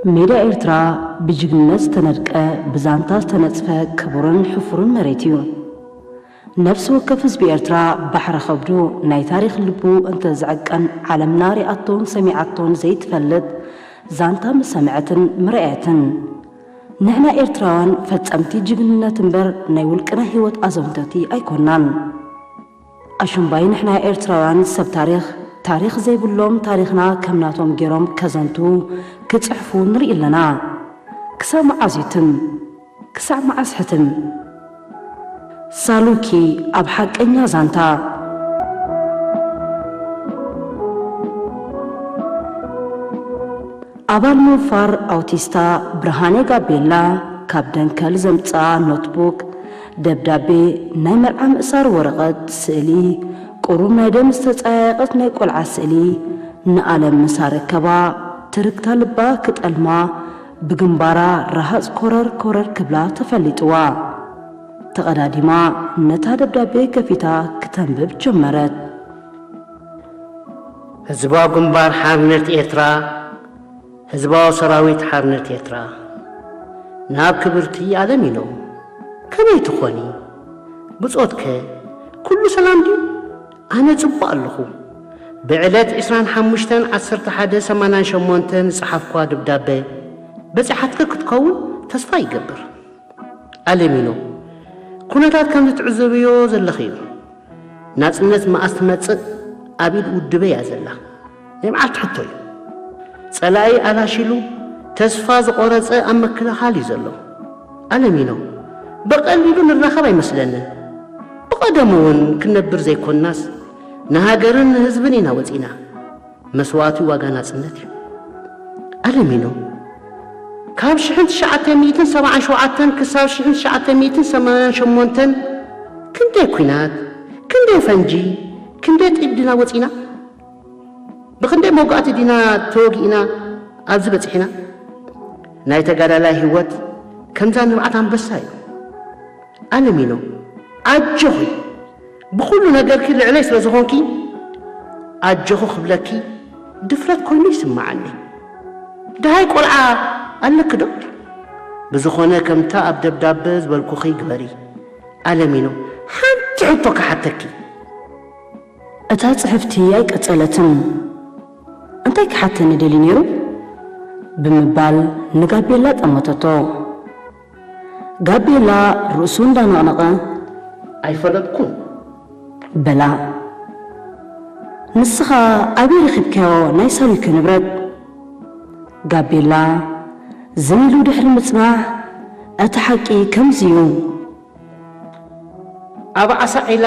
ሜዳ ኤርትራ ብጅግንነት ዝተነድቀ፣ ብዛንታ ዝተነጽፈ ክቡርን ሕፉርን መሬት እዩ። ነፍሲ ወከፍ ህዝቢ ኤርትራ ባሕሪ ከብዱ፣ ናይ ታሪኽ ልቡ እንተ ዝዕቀን፣ ዓለምና ሪኣቶን ሰሚዓቶን ዘይትፈልጥ ዛንታ ምሰምዐትን ምረኣየትን። ንሕና ኤርትራውያን ፈጸምቲ ጅግንነት እምበር ናይ ውልቅና ህይወት ኣዘውተርቲ ኣይኮናን። ኣሽምባይ ንሕና ኤርትራውያን ሰብ ታሪኽ፣ ታሪኽ ዘይብሎም ታሪኽና ከም ናቶም ገይሮም ከዘንቱ፣ ክጽሕፉ ንርኢ ኣለና። ክሳብ መዓዝ እዩ ትም? ክሳብ መዓስ ሕትም? ሳሉኪ ኣብ ሓቀኛ ዛንታ። ኣባል ምውፋር ኣውቲስታ ብርሃኔ ጋቤላ ካብ ደንከል ዘምጽኣ ኖትቡክ፣ ደብዳቤ፣ ናይ መርዓ ምእሳር ወረቐት፣ ስእሊ፣ ቁሩብ ናይ ደም ዝተጸያየቐት ናይ ቆልዓ ስእሊ፣ ንኣለም ምስ ኣረከባ፣ ትርግታ ልባ ክጠልማ፣ ብግንባራ ረሃጽ ኮረር ኮረር ክብላ ተፈሊጥዋ። ተቐዳዲማ ነታ ደብዳቤ ከፊታ ክተንብብ ጀመረት። ህዝባዊ ግንባር ሓርነት ኤርትራ፣ ህዝባዊ ሰራዊት ሓርነት ኤርትራ፣ ናብ ክብርቲ ኣለሚኖ፣ ከመይ ትኾኒ? ብጾትከ ኩሉ ሰላም ድዩ? ኣነ ጽቡቕ ኣለኹ። ብዕለት ዕስራን ሓሙሽተን ዓሰርተ ሓደ ሰማንያን ሸሞንተን ዝጸሓፍኳ ደብዳበ በጺሓትኪ ክትከውን ተስፋ ይገብር። ኣለሚኖ፣ ኩነታት ከምዚ ትዕዘብዮ ዘለኺ እዩ። ናጽነት መኣስ ትመጽእ ኣብ ኢድ ውድበይ እያ ዘላ። ናይ መዓልቲ ሕቶ እዩ። ጸላኢ ኣላሺሉ ተስፋ ዝቖረጸ ኣብ ምክልኻል እዩ ዘሎ። ኣለሚኖ፣ ብቐሊሉ ንራኸብ ኣይመስለንን። ብቐደሙ እውን ክንነብር ዘይኮንናስ ንሃገርን ንህዝብን ኢና ወጺና። መስዋእቲ ዋጋ ናጽነት እዩ። ኣለሚኖ፣ ካብ ሽሕን ትሽዓተ ሚእትን ሰብዓን ሸውዓተን ክሳብ ሽሕን ትሽዓተ ሚእትን ሰማንያን ሸሞንተን ክንደይ ኲናት፣ ክንደይ ፈንጂ፣ ክንደይ ጢድ ዲና ወጺና? ብኽንደይ መውጋእቲ ዲና ተወጊእና ኣብዚ በጺሕና? ናይ ተጋዳላይ ህይወት ከምዛ ንብዓት ኣንበሳ እዩ። ኣለሚኖ፣ ኣጆኺ፣ ብኹሉ ነገርኪ ልዕለይ ስለ ዝኾንኪ፣ ኣጆኺ ክብለኪ ድፍረት ኮይኑ ይስምዓኒ። ደሃይ ቆልዓ ኣለኪ ዶ? ብዝኾነ፣ ከምታ ኣብ ደብዳበ ዝበልኩኺ ግበሪ። ኣለሚኖ፣ ሓንቲ ሕቶ ክሓተኪ። እታ ጽሕፍቲ ኣይቀጸለትን። "እንታይ ክሓተኒ ደልዩ ነይሩ?" ብምባል ንጋቤላ ጠመተቶ። ጋቤላ ርእሱ እንዳነቕነቐ፣ "ኣይፈለጥኩን" በላ። "ንስኻ ኣበይ ረኺብካዮ ናይ ሳሉኪ ንብረት?" ጋቤላ ዝን ኢሉ ድሕሪ ምጽናሕ፣ "እቲ ሓቂ ከምዚ እዩ። ኣብ ዓሳ ዒላ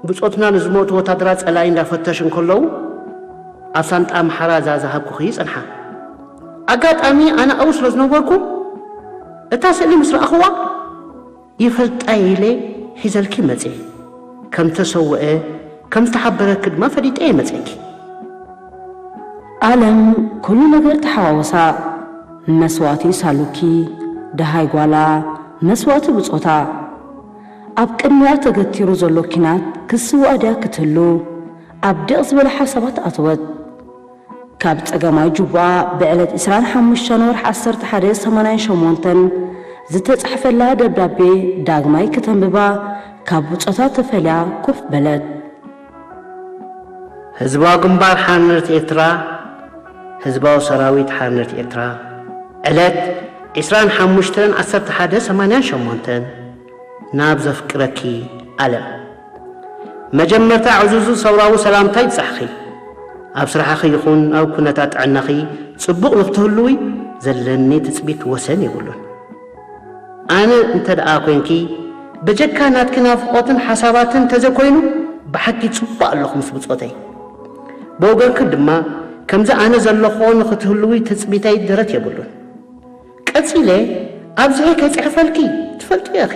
ብጾትና ንዝሞቱ ወታደራት ጸላኢ እንዳፈተሽ እንከለዉ፣ ኣብ ሳንጣ ኣምሓራ እዛ ዝሃብኩኺ ጸንሓ። ኣጋጣሚ ኣነ ኣብኡ ስለ ዝነበርኩ፣ እታ ስእሊ ምስ ረኣኽዋ፣ ይፈልጣ ኢለ ሒዘልኪ መጽየ። ከም ተሰውአ፣ ከም ዝተሓበረኪ ድማ ፈሊጠ እየ መጽየኪ።" ኣለም ኩሉ ነገር ተሓዋወሳ። መስዋእቲ ሳሉኪ፣ ደሃይ ጓላ፣ መስዋእቲ ብጾታ። ኣብ ቅድሚኣ ተገቲሩ ዘሎ ኪናት ክስዋእ ድያ ክትህሉ፣ ኣብ ድቕ ዝበለ ሓሳባት ኣተወት። ካብ ጸገማይ ጁባኣ ብዕለት ዕስራን ሓሙሽተን ወርሒ ዓሰርተ ሓደ ሰማንያን ሸሞንተን ዝተጻሕፈላ ደብዳቤ ዳግማይ ከተንብባ ካብ ብጾታ ተፈልያ ኮፍ በለት። ህዝባዊ ግንባር ሓርነት ኤርትራ፣ ህዝባዊ ሰራዊት ሓርነት ኤርትራ፣ ዕለት ዕስራን ሓሙሽተን ዓሰርተ ሓደ ሰማንያን ሸሞንተን፣ ናብ ዘፍቅረኪ ኣለም። መጀመርታ ዕዙዙ ሰውራዊ ሰላምታ ይብጻሕኺ። ኣብ ስራሕኺ ይኹን ኣብ ኩነታት ጥዕናኺ ጽቡቕ ንክትህልዊ ዘለኒ ትጽቢት ወሰን የብሉን። ኣነ እንተ ደኣ ኮንኪ፣ በጀካ ናትኪ ናፍቖትን ሓሳባትን እንተዘይኮይኑ፣ ብሓቂ ጽቡቕ ኣለኹ ምስ ብጾተይ። ብወገንኪ ድማ፣ ከምዚ ኣነ ዘለኹ ንኽትህልዊ ትጽቢተይ ደረት የብሉን። ቀጺለ ኣብዚሐ ከይጽሕፈልኪ ትፈልጥዮ ኢኺ።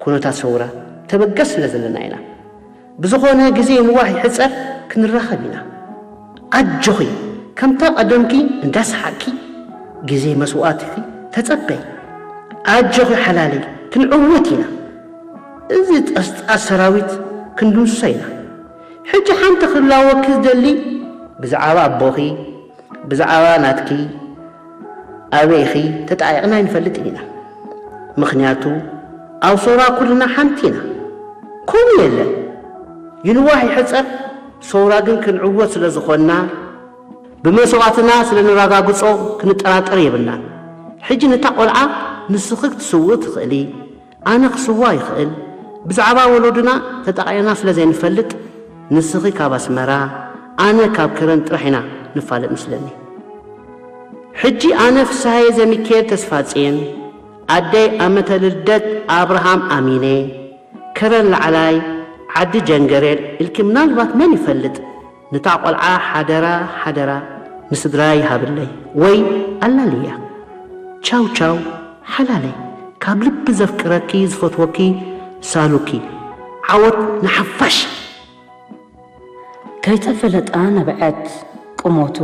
ኩነታት ሰውራ ተበገስ ስለ ዘለና ኢና። ብዝኾነ ግዜ ምዋሕ ይሕጸር፣ ክንራኸብ ኢና። ኣጆኺ፣ ከምታ ቀደምኪ እንዳሰሓቅኪ ግዜ መስዋእትኺ ተጸበይ። ኣጆኺ ሓላለይ፣ ክንዕወት ኢና። እዚ ጠስጣስ ሰራዊት ክንድምስሶ ኢና። ሕጂ ሓንቲ ክላወኪ ዝደሊ ብዛዕባ ኣቦኺ፣ ብዛዕባ ናትኪ ኣበይ ኢኺ ተጣይቕና ኣይንፈልጥን ኢና። ምኽንያቱ ኣብ ሰውራ ኩልና ሓንቲ ኢና። ከምኡ የለን። ይንዋሕ ይሕጸር፣ ሰውራ ግን ክንዕወት ስለ ዝኾንና፣ ብመስዋእትና ስለ ነረጋግጾ ክንጠራጠር የብልናን። ሕጂ ነታ ቆልዓ ንስኺ ክትስውኢ ትኽእሊ፣ ኣነ ክስዋ ይኽእል። ብዛዕባ ወለዱና ተጣቒዕና ስለ ዘይንፈልጥ፣ ንስኺ ካብ ኣስመራ፣ ኣነ ካብ ከረን ጥራሕ ኢና ንፋለጥ መስለኒ። ሕጂ ኣነ ፍስሃየ ዘሚካኤል ተስፋጽዮን፣ ኣደይ ኣመተ ልደት ኣብርሃም ኣሚነ፣ ከረን ላዕላይ፣ ዓዲ ጀንገሬል ኢልኪ ምናልባት መን ይፈልጥ፣ ነታ ቆልዓ ሓደራ ሓደራ ንስድራ ይሃብለይ ወይ ኣላልያ። ቻው ቻው ሓላለይ፣ ካብ ልቢ ዘፍቅረኪ ዝፈትወኪ ሳሉኪ። ዓወት ንሓፋሽ! ከይተፈለጣ ነብዐት። ቁመቱ፣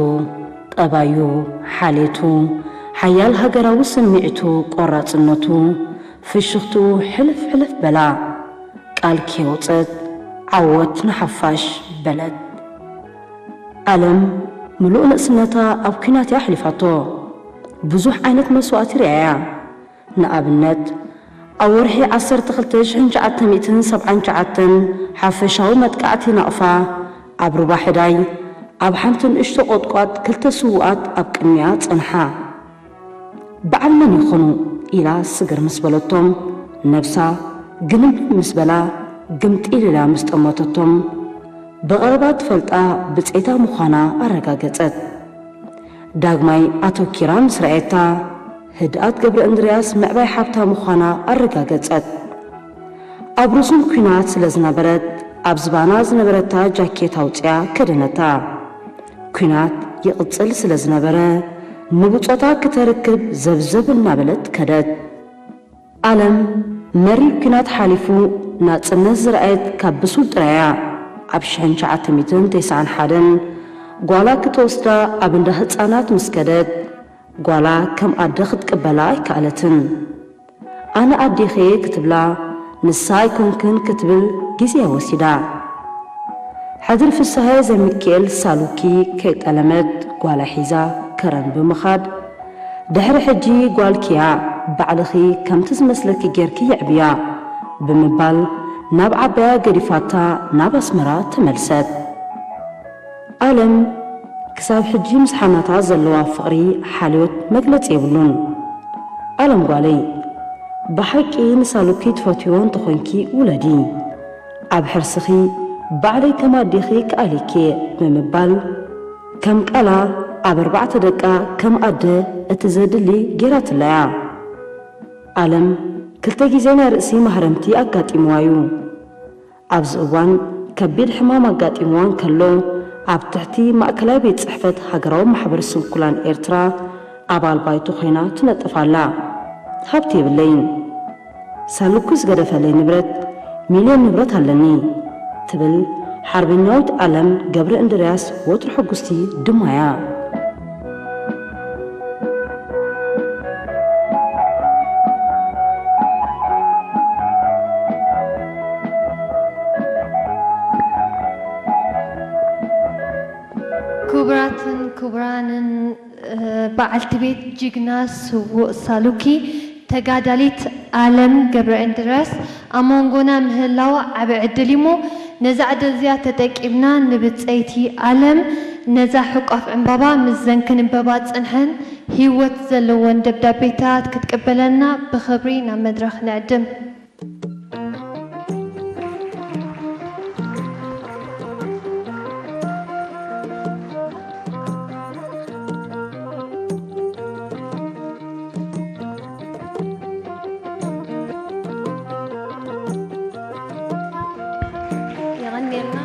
ጠባዩ፣ ሓሌቱ፣ ሓያል ሃገራዊ ስምዒቱ፣ ቆራጽነቱ፣ ፍሽኽትኡ ሕልፍ ሕልፍ በላ። ቃል ከየውጸት፣ ዓወት ንሓፋሽ በለት። ኣለም ምሉእ ንእስነታ ኣብ ኲናት እያ ኣሕሊፋቶ። ብዙሕ ዓይነት መስዋእቲ ርእያ እያ። ንኣብነት፣ ኣብ ወርሒ ዓሰርተ ክልተ ሽሕን ትሽዓተ ሚእትን ሰብዓን ትሽዓተን ሓፈሻዊ መጥቃዕቲ ናቕፋ፣ ኣብ ሩባ ሕዳይ፣ ኣብ ሓንቲ ንእሽቶ ቁጥቋጥ ክልተ ስዉኣት ኣብ ቅድሚኣ ጸንሓ። በዓል መን ይኾኑ? ኢላ ስግር ምስ በለቶም፣ ነብሳ ግልም ምስ በላ፣ ግምጢል ኢላ ምስ ጠመተቶም፣ ብቐረባ ትፈልጣ ብጸይታ ምዃና ኣረጋገጸት። ዳግማይ ኣተኪራ ምስ ረኣየታ፣ ህድኣት ገብረእንድርያስ ምዕባይ ሓብታ ምዃና ኣረጋገጸት። ኣብ ርሱን ኲናት ስለ ዝነበረት፣ ኣብ ዝባና ዝነበረታ ጃኬት ኣውጺኣ ከደነታ። ኲናት ይቕጽል ስለ ዝነበረ፣ ንብጾታ ክተርክብ ዘብዘብ እናበለት ከደት። ኣለም መሪር ኲናት ሓሊፉ ናጽነት ዝረኣየት ካብ ብሱል ጥራይ እያ። ኣብ ሽሕን ትሽዓተ ሚእትን ተስዓን ሓደን ጓላ ክትወስዳ ኣብ እንዳ ህጻናት ምስ ከደት፣ ጓላ ከም ኣደ ክትቅበላ ኣይከኣለትን። ኣነ ኣዴኺ እየ ክትብላ፣ ንሳ ኣይኮንክን ክትብል ግዜ ወሲዳ። ሕድሪ ፍስሃየ ዘሚካኤል ሳሉኪ ከይጠለመት ጓላ ሒዛ ከረን ብምኻድ፣ ድሕሪ ሕጂ ጓልኪ'ያ፣ ባዕልኺ ከምቲ ዝመስለኪ ጌርኪ የዕብያ ብምባል ናብ ዓባያ ገዲፋታ ናብ ኣስመራ ተመልሰት። ኣለም ክሳብ ሕጂ ምስ ሓናታ ዘለዋ ፍቕሪ ሓልዮት መግለጺ የብሉን። ኣለም ጓለይ፣ ብሓቂ ንሳሉኪ ትፈትዮ እንተኾንኪ ውለዲ። ኣብ ሕርስኺ ባዕለይ ከም ኣዴኺ ክኣልየኪ እየ ብምባል፣ ከም ቃላ ኣብ ኣርባዕተ ደቃ ከም ኣደ እቲ ዘድሊ ጌራትላ እያ። ኣለም ክልተ ግዜ ናይ ርእሲ ማህረምቲ ኣጋጢምዋ እዩ። ኣብዚ እዋን ከቢድ ሕማም ኣጋጢምዋ እንከሎ፣ ኣብ ትሕቲ ማእከላይ ቤት ጽሕፈት ሃገራዊ ማሕበር ስንኩላን ኤርትራ ኣባል ባይቶ ኮይና ትነጥፍ ኣላ። ሃብቲ የብለይን። ሳልኩ ዝገደፈለይ ንብረት፣ ሚልዮን ንብረት ኣለኒ ትብል ሓርበኛዊት ኣለም ገብረ እንድርያስ ወትሩ ሕጉስቲ ድማ እያ። ክቡራትን ክቡራንን፣ እ፣ በዓልቲ ቤት ጅግና ስዉእ ሳሉኪ ተጋዳሊት ኣለም ገብረ እንድርያስ ኣብ መንጎና ምህላዋ ዓቢ ዕድል እዩ እሞ፣ ነዛ ዕድል እዚኣ ተጠቂምና ንብጸይቲ ኣለም ነዛ ሕቋፍ ዕምባባ ምስ ዘን ክንበባ ዝጸንሐን ህይወት ዘለወን ደብዳቤታት ክትቅበለልና ብኽብሪ ናብ መድረኽ ንዕድም። የቐንየልና።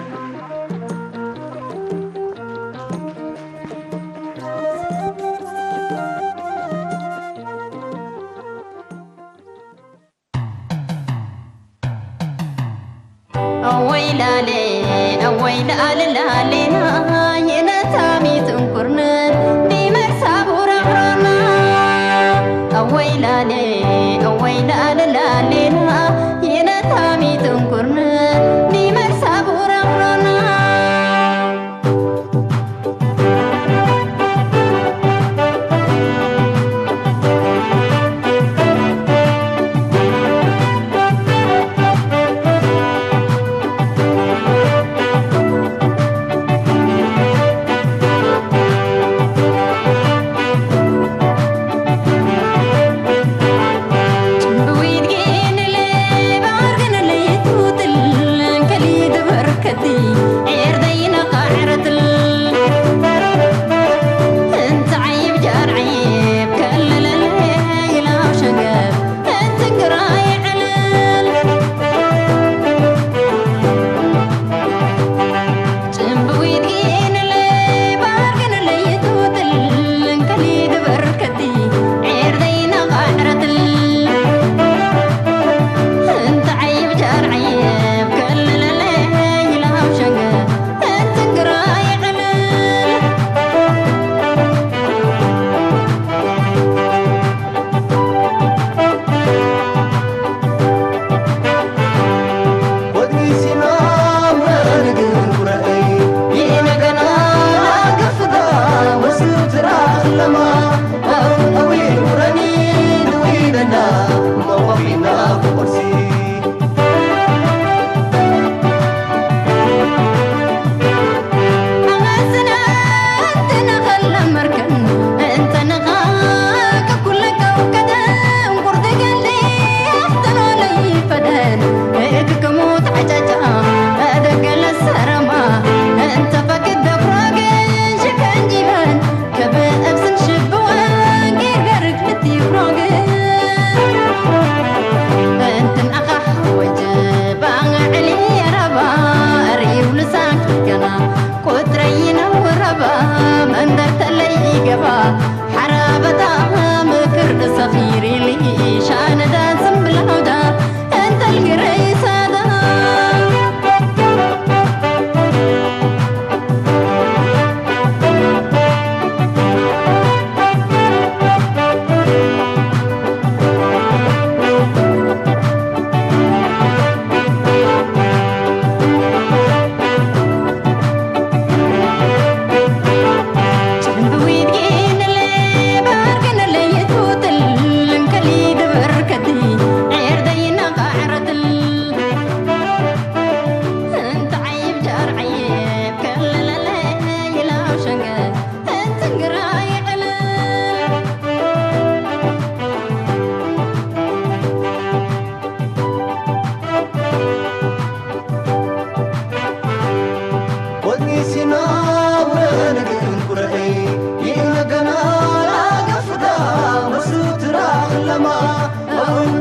ኣወይ ላሌ፣ ኣወይ ላሌ፣ ላሌና፣ የነታሚ ትንኩርነ፣ ቢመርሳ ቡረብሮና። ኣወይ ላሌ፣ ኣወይ ላሌ፣ ላሌና፣ የነታሚ ትንኩርነ፣ ቢመርሳ ቡረብሮና።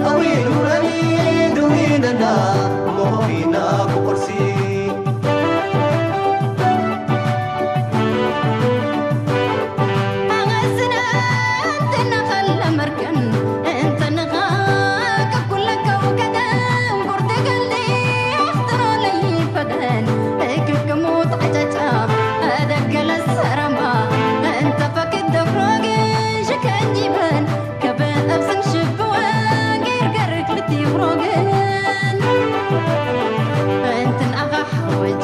ኣውረኒ ድዊነና ሞሆይና ብቁርሲ ኣገስና እንተነኸለ መርከን እንተነኻ ከኩለከው ከደም ጉርተገል ኣኽትሮለይ ፈደን እክብክሙ ተዓጫጫ ኣደገለ ሰረማ እንተ ፈክድ ደፍሮግን ሽከንጂበን ከበእብስን ሽብወን ገርገር ክልቲፍሮግን እንትን ኣኻ ሓወጅ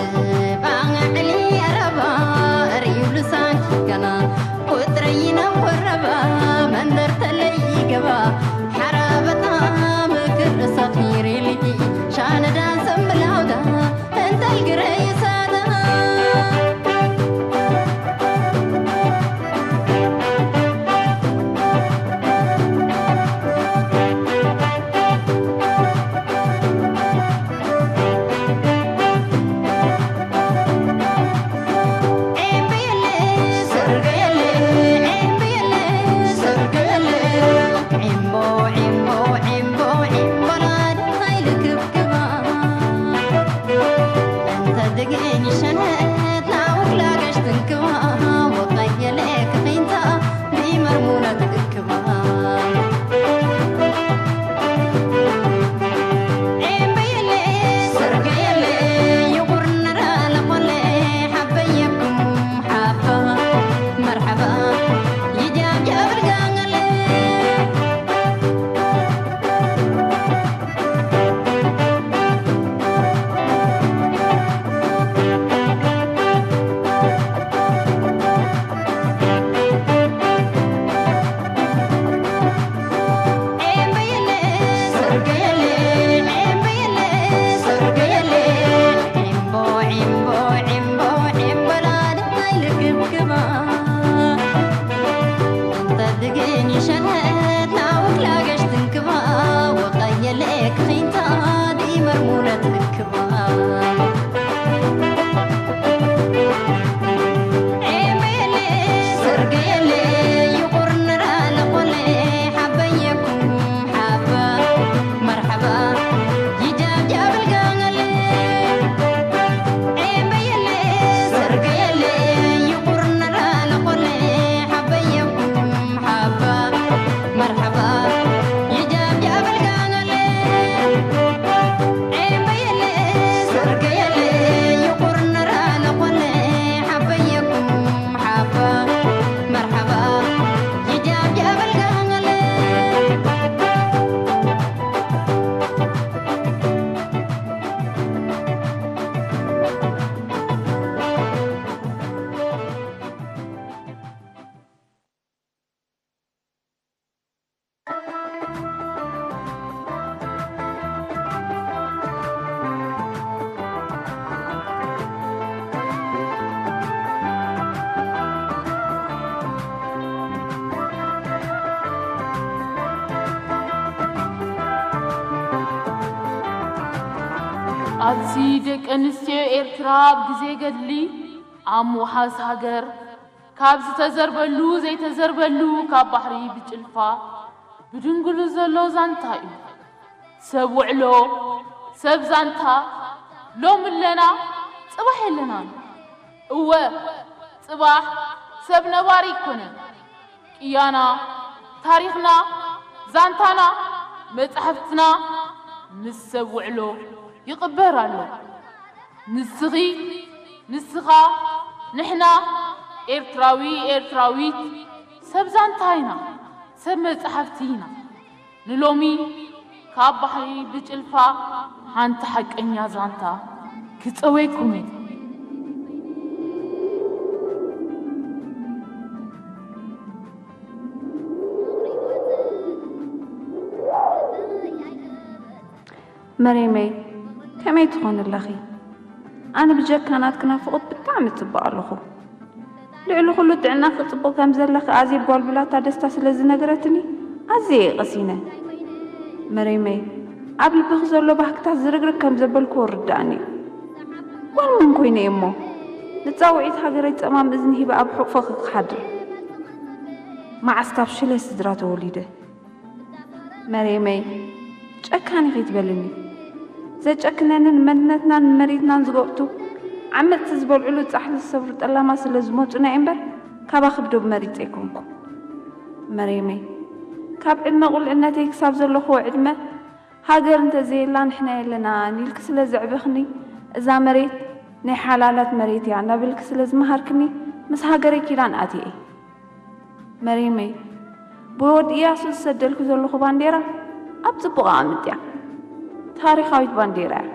ባዕሊ ኣረባ ርእዩ ልሳን ገና ቁጥረይና ወረባ መንደር ተለይ ገባ ሓራበታ ምክር ሰኺሪሊ ሻነዳ ዘንብላውዳ እንተልግረ ይሳዳ ኣቲ ደቂ ኣንስትዮ ኤርትራ ኣብ ግዜ ገድሊ ኣብ ምውሓስ ሃገር ካብ ዝተዘርበሉ ዘይተዘርበሉ ካብ ባሕሪ ብጭልፋ ብድንግሉ ዘሎ ዛንታ እዩ። ሰብ ውዕሎ ሰብ ዛንታ ሎም ኣለና ጽባሕ የለናን። እወ ጽባሕ ሰብ ነባሪ ኣይኮነን። ቅያና ታሪኽና ዛንታና መጻሕፍትና ምስ ሰብ ውዕሎ ይቕበር ኣሎ። ንስኺ ንስኻ ንሕና ኤርትራዊ ኤርትራዊት ሰብ ዛንታ ኢና ሰብ መጻሕፍቲ ኢና። ንሎሚ ካብ ባሕሪ ብጭልፋ ሓንቲ ሓቀኛ ዛንታ ክጸወየኩም እየ። መሬመይ ከመይ ትኾኒ ኣለኺ? ኣነ ብጀካ ናትኪ ናፍቖት ብጣዕሚ እጽበ ኣለኹ። ልዕሊ ኩሉ ጥዕናኺ ጽቡቕ ከም ዘለኺ ኣዜብ ጓል ብላታ ደስታ ስለ ዝነገረትኒ ኣዝየ እየ ቀሲነ። መሬመይ ኣብ ልብኺ ዘሎ ባህግታት ዝርግርግ ከም ዘበልክዎ ርድኣኒ እዩ። ጓል መን ኮይነ እየ እሞ ንጻውዒት ሃገረይ ጸማም እዝኒ ሂበ ኣብ ሕቑፍኺ ክሓድር? መዓስ ካብ ሽለ ስድራ ተወሊደ? መሬመይ፣ ጨካን ኢኺ ትበልኒ። ዘጨክነንን መንነትናን መሬትናን ዝጎብቱ ዓመጽቲ ዝበልዕሉ ጻሕሊ ዝሰብሩ ጠላማ ስለ ዝመጹና እምበር፣ ካባኺ ብዶብ መሪጸ ኣይኮንኩ። መሬመይ፣ ካብ ዕድመ ቁልዕነተይ ክሳብ ዘለኹዎ ዕድመ፣ ሃገር እንተዘየላ ንሕና የለናን ኢልኪ ስለ ዘዕበኽኒ፣ እዛ መሬት ናይ ሓላላት መሬት እያ እናበልኪ ስለ ዝመሃርክኒ፣ ምስ ሃገረይ ኪዳን ኣትየ እየ። መሬመይ፣ ብወዲ እያሱ ዝሰደልኩ ዘለኹ ባንዴራ ኣብ ጽቡቕ ኣቐምጥያ። ታሪኻዊት ባንዴራ እያ።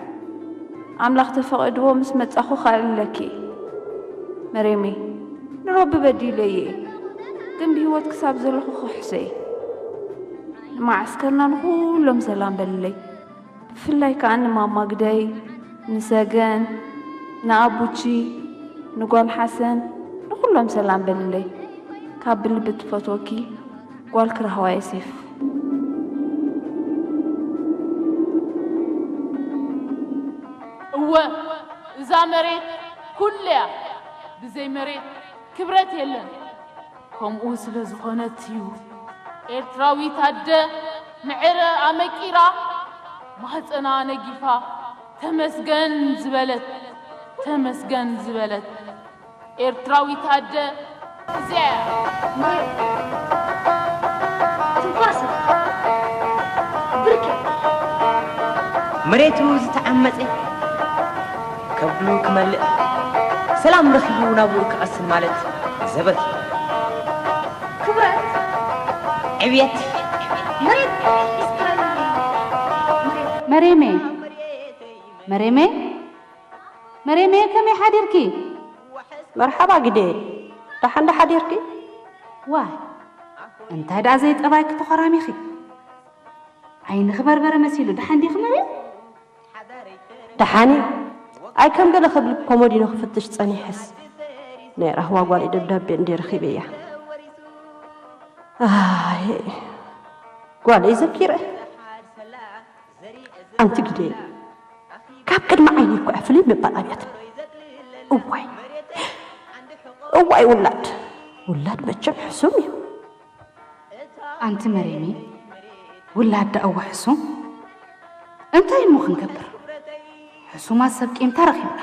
ኣምላኽ ተፈቐድዎ ምስ መጻኹ ከዕልለኪ እየ። መሬመይ፣ ንረቢ በዲለየ እየ። ግን ብህይወት ክሳብ ዘለኹ ክሕሶ እየ። ንማዓስከርና ንኹሎም ሰላም በልለይ። ብፍላይ ከኣ ንማማ ግደይ፣ ንሰገን፣ ንኣቡቺ፣ ንጓል ሓሰን፣ ንኹሎም ሰላም በልለይ። ካብ ብልቢ ትፈትወኪ ጓልኪ ራህዋ ዮሴፍ። እወ፣ እዛ መሬት ኩሉ እያ። ብዘይ መሬት ክብረት የለን። ከምኡ ስለ ዝኾነት እዩ ኤርትራዊት ኣደ ምዕረ ኣመቂራ ማህፀና ነጊፋ ተመስገን ዝበለት፣ ተመስገን ዝበለት። ኤርትራዊት ኣደ እዚኣ እያ። ትንፋስ፣ ብርኪ። መሬቱ ዝተዓመጸ ከብዱ ክመልእ፣ ሰላም ረኺቡ ናብኡ ክቐስን ማለት ዘበት እዩ። ክብረት። ዕብየት። መሬት ሒዝካ መሬት። መሬሜ፣ መሬሜ፣ መሬሜ፣ ከመይ ሓዲርኪ? መርሓባ ግዴ፣ ደሓን ዶ ሓዲርኪ? ዋይ፣ እንታይ ደኣ ዘይጠባይኪ ተኾራሚኺ? ዓይንኺ በርበረ መሲሉ፣ ደሓን ዲኺ መሬም? ደሓን እየ። ኣይ ከም ገለ ክብል ኮሞዲኖ ክፍትሽ ጸኒሐስ፣ ናይ ራህዋ ጓለይ ደብዳቤ እንድየ ረኺበያ። ኣይ፣ ጓለይ ዘኪረ። ኣንቲ ግደይ፣ ካብ ቅድሚ ዓይነይ እኮ እያ ፍልይ ምባል ኣብያትኒ። እዋይ፣ እዋይ ውላድ፣ ውላድ መቸም ሕሱም እዩ። ኣንቲ መሬሚ፣ ውላድ ደኣ እዋ ሕሱም? እንታይ እሞ ክንገብር? ሕሱማት ሰብ ቂምታ ረኺብና።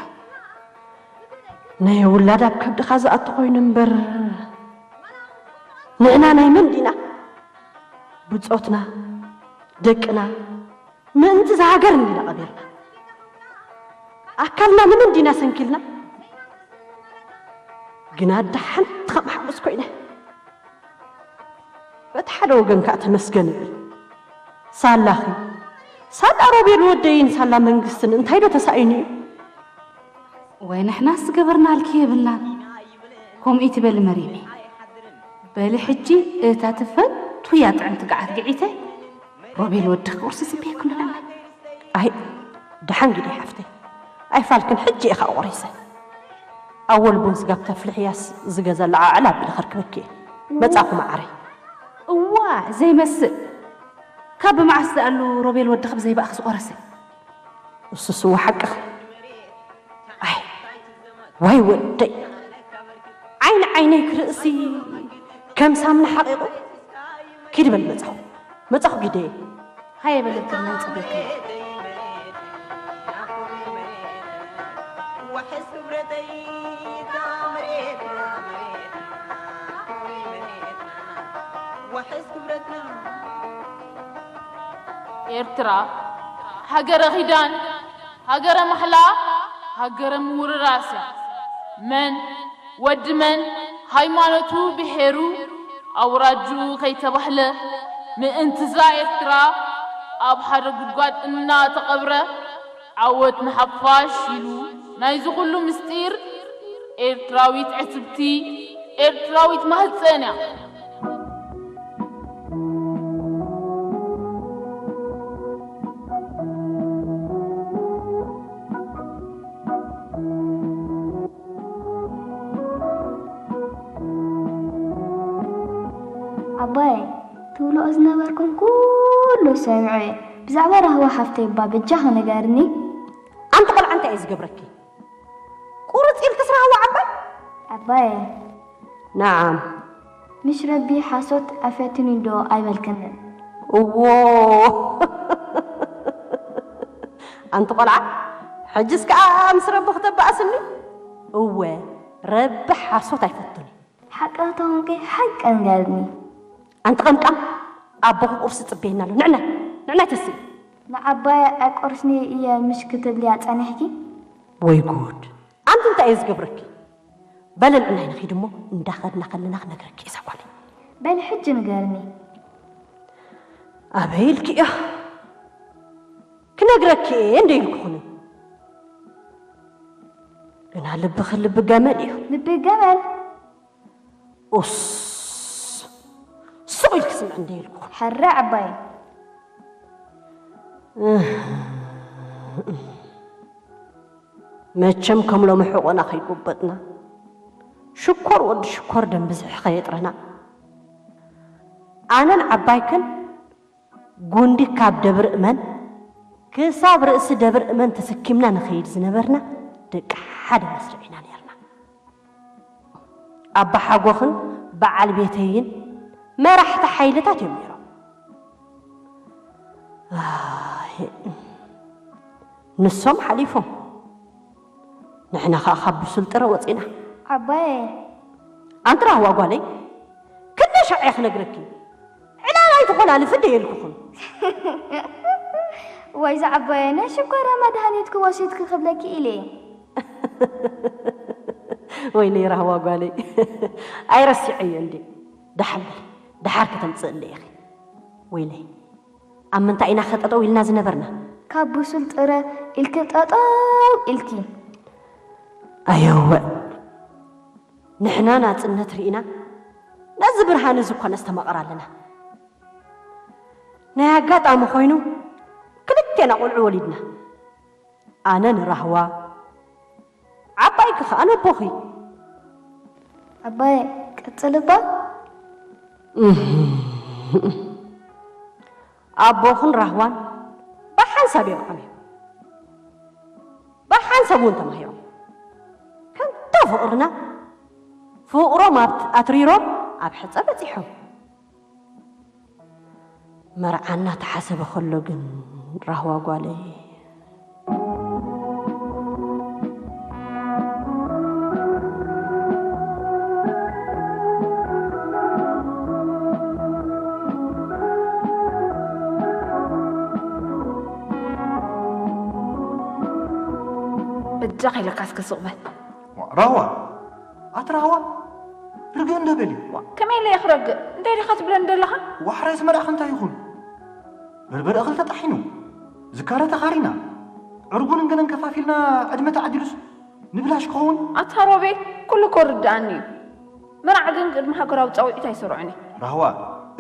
ናይ ውላድ ኣብ ከብድኻ ዝኣቱ ኮይኑ እምበር፣ ንሕና ናይ መን ዲና? ብጾትና፣ ደቅና፣ ምእንቲ እዛ ሃገር እንዲና ቀቢርና። ኣካልና ንምንዲና ሰንኪልና። ግና ደሓን ከም ሓጎስ ኮይነ። በቲ ሓደ ወገን ከኣ ተመስገን እብል። ሳላኺ፣ ሳላ ሮቤል ወደይን ሳላ መንግስትን እንታይ ዶ ተሳኢኑ እዩ? ወይ ንሕናስ ዝገበርናልኪ የብልናን። ከምኡ ትበሊ መሪሚ። በሊ ሕጂ እታ ትፈትውያ ጥዕምቲ ገዓት ግዒተ ሮቤል ወድኺ ቁርሲ ስብየክሉ ኣለና። ኣይ፣ ደሓን ግዲ ሓፍተይ። ኣይፋልክን ሕጂ ኢኻ ቆሪሰ። ኣወል ቡን ስጋብ ተፍልሕያስ ዝገዛ ለዓዕል ኣቢለ ከርክበኪ እየ። መጻኹ መዓረይ። እዋ፣ ዘይመስል። ካብ ብመዓስ ዝኣሉ ሮቤል ወድኺ ብዘይ ባእኺ ዝቆረሰ? እሱስ እወ ሓቅኺ። ኣይ፣ ዋይ ወደይ። ዓይኒ ዓይነይ ክርእሲ ከም ሳምና ሓቂቑ። ኪዲ በል መጻኹ። መጻኹ ግደየ። ሃየ በለትና ንጽበየኪ። ኤርትራ ሃገረ ኪዳን፣ ሃገረ ማሕላ፣ ሃገረ ምውርራስ እያ። መን ወዲ መን፣ ሃይማኖቱ፣ ብሄሩ፣ ኣውራጅኡ ከይተባህለ፣ ምእንትዛ ኤርትራ ኣብ ሓደ ጉድጓድ እናተቐብረ፣ ዓወት ንሓፋሽ ኢሉ፣ ናይዚ ኩሉ ምስጢር ኤርትራዊት ዕትብቲ፣ ኤርትራዊት ማህጸን እያ። ኣባየ፣ ትብልኦ ዝነበርኩም ኩሉ ሰሚዐ። ብዛዕባ ራህዋ ሓፍተይ እባ በጃኻ ንገርኒ። ኣንቲ ቆልዓ እንታይ እየ ዝገብረኪ? ቁርጽ ኢልክስ ራህዋ ዓባይ? ኣባየ። ነዓም። ምሽ ረቢ ሓሶት ኣይፈትንን ዶ ኣይበልክንን? እዎ ኣንቲ ቆልዓ፣ ሕጅስ ከኣ ምስ ረቢ ክተባእስኒ? እወ፣ ረቢ ሓሶት ኣይፈቱን እዩ። ሓቂ ተኾንኪ ሓቂ ንገርኒ። ኣንቲ ቀምቃም፣ ኣቦኺ ቁርሲ ጽበየና ኣሎ። ንዕናይ፣ ንዕናይ ተስኢ። ንዓባየ ኣቁርስኒ እየ ምሽ ክትብልያ ጸኒሕኪ? ወይ ጉድ! ኣንቲ እንታይ እየ ዝገብረኪ? በሊ ንዕናይ ንኺድ እሞ እንዳኸድና ከለና ክነግረኪ እየ እዛ ጓለይ። በሊ ሕጂ ንገርኒ። ኣበይ ኢልኪ እያ? ክነግረኪ እየ እንደ ኢልኩኽኒ። ግና ልብኺ ልቢ ገመል እዩ። ልቢ ገመል? ኡስ፣ ስቕ ኢልኪ ስምዒ እንደ ኢልኩኽኒ። ሕረ ዓባይ። መቸም ከም ሎሚ ሕቖና ከይጎበጥና፣ ሽኮር ወዲ ሽኮር ደም ብዝሒ ከየጥረና፣ ኣነን ዓባይክን ጉንዲ ካብ ደብሪ እመን ክሳብ ርእሲ ደብሪ እመን ተሰኪምና ንኸይድ ዝነበርና ደቂ ሓደ መስርዕ ኢና ነርና። ኣባ ሓጎኽን በዓል ቤተይን መራሕቲ ሓይልታት እዮም ነይሮም። ኣይ፣ ንሶም ሓሊፎም፣ ንሕና ኸኣ ካብ ብሱል ጥረ ወጺና። ዓባየ። ኣንቲ ራህዋ ጓለይ፣ ክንደይ ሻዕ እየ ክነግረኪ? ዕላል ኣይትኾላልፊ እንደ የልኩኹም። ወይ ዝዓባየ፣ ናይ ሽኮራ መድሃኒትኪ ወሲድኪ ክብለኪ ኢለ። ወይለይ ራህዋ ጓለይ፣ ኣይረሲዐዮ እንዴ? ደሓን በሊ፣ ደሓር ከተምጽእለ ኢኺ። ወይለይ፣ ኣብ ምንታይ ኢና ኸጠጠው ኢልና ዝነበርና? ካብ ብሱል ጥረ ኢልኪ ጠጠው ኢልኪ። ኣየወ፣ ንሕና ናጽነት ርኢና፣ ነዚ ብርሃን እዚ እኳ ነስተማቕር ኣለና። ናይ ኣጋጣሚ ኮይኑ፣ ክልቴና ቆልዑ ወሊድና። ኣነ ንራህዋ፣ ዓባይኪ ኸኣ ነቦኺ። ዓባየ፣ ቀጽል እባ። እህ። ኣቦኽን ራህዋን ብሓንሳብ እዮም ዓብዮም። ብሓንሳብ እውን ተማሂሮም። ከምታ ፍቕርና፣ ፍቕሮም ኣብ-፣ ኣትሪሮም ኣብ ሕጸ በጺሖም። መርዓ እናተሓሰበ ከሎ ግን ራህዋ ጓለይ። በጃኻ ኢለካ እስከ ስቕ በል። ራህዋ፣ ኣቲ ራህዋ፣ ርግእ እንዶ በሊ። ዋ፣ ከመይ ኢለ እየ ክረግእ? እንታይ ዲኻ ትብለኒ ዘለኻ? ዋሕራይስ መርዓኺ እንታይ ይኹን? በርበረ እኽሊ ተጣሒኑ፣ ዝካረ ተኻሪና፣ ዕርጉንን ገለን ከፋፊልና ዕድመ ተዓዲሉስ ንብላሽ ክኸውን? ኣታ ሮቤ፣ ኩሉ እኮ ርድኣኒ እዩ። መርዓ ግን ቅድሚ ሃገራዊ ጻውዒት ኣይሰርዖን እየ። ራህዋ፣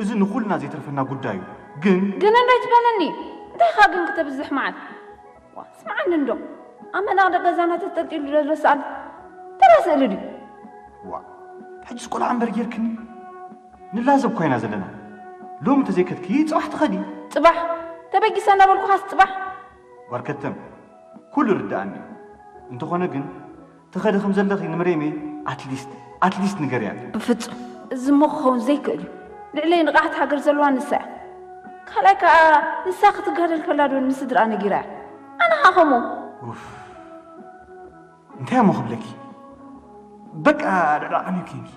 እዚ ንኹልና ዘይተርፈና ጉዳይ እዩ። ግን ግን እንታይ ትበለኒ? እንታይ ኢኻ ግን ክተብዝሕ መዓት? ዋ፣ ስምዓኒ እንዶ፣ ኣብ መናድቕ ገዛና ተንጠልጢሉ ዘሎ ስኣል ተራ ስእሊ ድዩ? ዋ፣ ሕጅስ ቆልዓ እምበር ጌርክኒ። ንላዘብ እኳ ኢና ዘለና። ሎሚ እንተዘይከድኪ ጽባሕ ትኸዲ። ጽባሕ? ተበጊሰ እናበልኩኻስ ጽባሕ? ጓል ከተም፣ ኩሉ ይርድኣኒ እዩ። እንተኾነ ግን ትኸዲ ከም ዘለኺ ንመሬሜ ኣትሊስት፣ ኣትሊስት ንገርያ። ብፍጹም። እዚ እሞ ክኸውን ዘይክእል እዩ። ልዕለይ ንቕሓት ሃገር ዘለዋ ንሳ እያ። ካልኣይ ከኣ ንሳ ክትጋደል ከላ ዶ ንስድራ ነጊራ እያ? ኣነ ኸኣ ከምኡ። ኡፍ። እንታይ እሞ ክብለኪ? በቃ ልዕሊ ዓቕሚ ኬንኪ።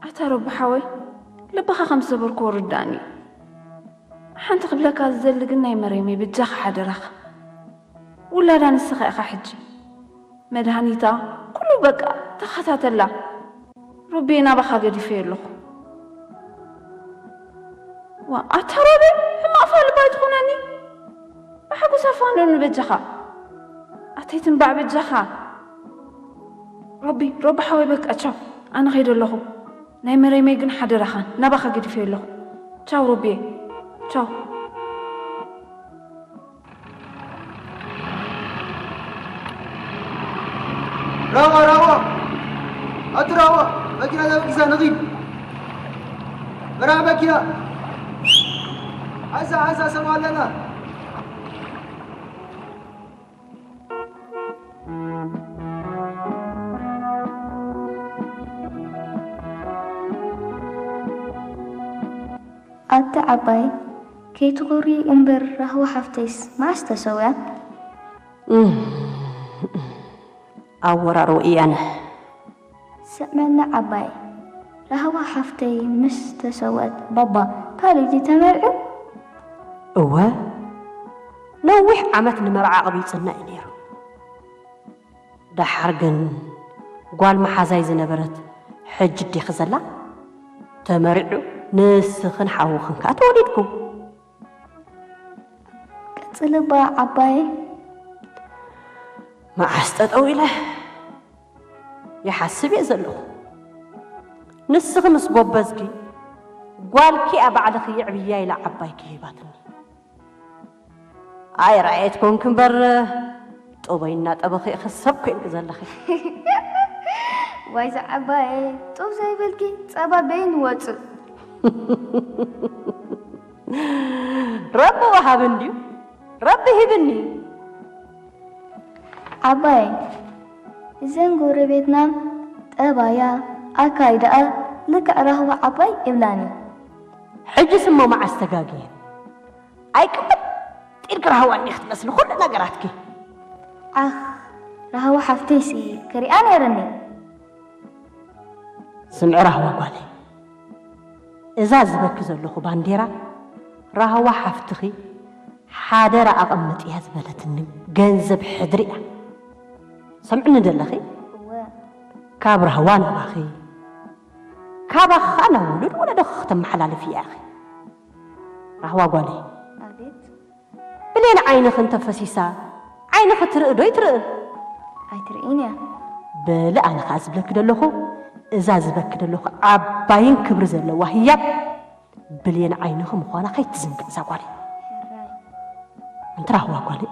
ኣታ ረቢ ሓወይ፣ ልብኻ ከም ዝሰበርክዎ ርዳእኒ እዩ። ሓንቲ ክብለካ ዝደሊ ግን ናይ መሬመይ በጃኻ ሓደራኻ። ውላዳ ንስኻ ኢኻ ሕጂ። መድሃኒታ፣ ኩሉ በቃ ተኸታተላ። ሮቤ ናባኻ ገዲፈዮ ኣለኹ። ዋ፣ ኣታ ሮቤ፣ ሕማቕ ፋልባ ኣይትኹነኒ። ብሓጎስ ኣፋንወኒ በጃኻ። ኣተይ ትንባዕ በጃኻ። ሮቢ፣ ሮቢ ሓወይ በቃ ቻው። ኣነ ኸይደ ኣለኹ። ናይ መሬመይ ግን ሓደራኻ ናባኻ ገዲፈዮ ኣለኹ። ቻው ሮቢየ። ቻው። ራዋ፣ ራዋ! ኣቲ ራዋ! መኪና ተበጊሳ ንኺድ። መርዓ መኪና! ሓንሳ፣ ሓንሳ ሰብ ኣለና። ዓባይ፣ ከይትኾሪ እምበር ራህዋ ሓፍተይስ መዓስ ተሰውያ? ኣብ ወራር ወያነ። ስምዕኒ ዓባይ፣ ራህዋ ሓፍተይ ምስ ተሰውአት ባባ ካልእ ድዩ ተመርዕዩ? እወ፣ ነዊሕ ዓመት ንመርዓ ኣቕቢጽና እዩ ነይሩ። ደሓር ግን ጓል መሓዛይ ዝነበረት ሕጂ ዲኺ ዘላ? ተመሪዑ ንስኽን ሓውኽን ከኣ ተወሊድኩም። ቀጽሊ እባ ዓባየ። መዓስ ጠጠው ኢለ ይሓስብ እየ ዘለኹ። ንስኺ ምስ ጎበዝኪ ጓልኪ እያ ባዕልኺ የዕብያ ኢላ ዓባይኪ ሂባትኒ። ኣይረኣየት ኮንኪ እምበር ጡበይ እናጠበኺ ኢኺ ሰብ ኮይንኪ ዘለኺ። ዋይ ዝዓባየ ጡብ ዘይብልኪ ጸባ በይን ወጽእ። ረቢ ወሃቢ እንድዩ ረቢ ሂብኒ። ዓባየ እዘን ጎረቤትና ጠባያ ኣካይዳኣ ልክዕ ራህዋ ዓባይ ይብላኒ። ሕጅስ እሞ መዓስ ተጋግየን? ኣይቅበጥ ኢልኪ ራህዋ እንዲኺ ትመስሊ ኩሉ ነገራትኪ። ዓኽ ራህዋ ሓፍተይሲ ክሪኣ ነይርኒ። ስምዒ ራህዋ ጓለይ፣ እዛ ዝበኪ ዘለኹ ባንዴራ ራህዋ ሓፍትኺ ሓደራ ኣቐምጥያ ዝበለትኒ ገንዘብ ሕድሪ እያ። ሰምዕኒ ደለኺ? እወ። ካብ ራህዋ ናባኺ፣ ካባኺ ኸኣ ናብ ውሉድ ወለዶኺ ክተመሓላልፍያ ኢኺ። ራህዋ ጓለይ፣ ኣቤት። ብሌን ዓይንኺ እንተፈሲሳ ዓይንኺ ትርኢ ዶ ይትርኢ? ኣይትርእይን እያ። በሊ ኣነ ኸኣ ዝብለኪ ደለኹ፣ እዛ ዝበኪ ደለኹ ዓባይን ክብሪ ዘለዋ ህያብ ብሌን ዓይንኺ ምዃና ከይትዝንግዕ እዛ ጓለይ። ሕራይ። ኣንቲ ራህዋ ጓለይ፣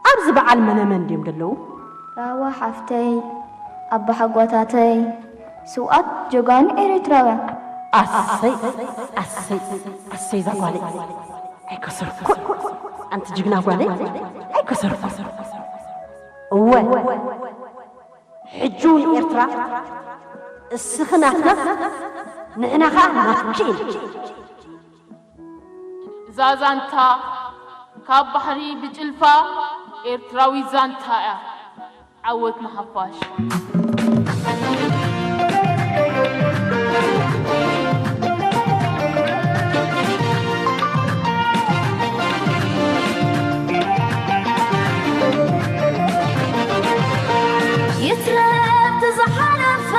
ኣብዚ በዓል መነመን ድዮም ደለዉ? ራህዋ ሓፍተይ፣ ኣባሓጎታተይ፣ ስውኣት ጀጋኑ ኤርትራውያን። ኣሰይ ኣሰይ ኣሰይ እዛ ጓለይ ኣይከሰርኩን። ኣንቲ ጅግና ጓለይ ኣይከሰርኩን። እወ ሕጂ እውን ኤርትራ እስኺ ናትና ንሕና ኸኣ ናትኪ ኢና። እዛ ዛንታ ካብ ባሕሪ ብጭልፋ ኤርትራዊት ዛንታ እያ። ዓወት ንሓፋሽ። ይትረፍ ዝሓለፈ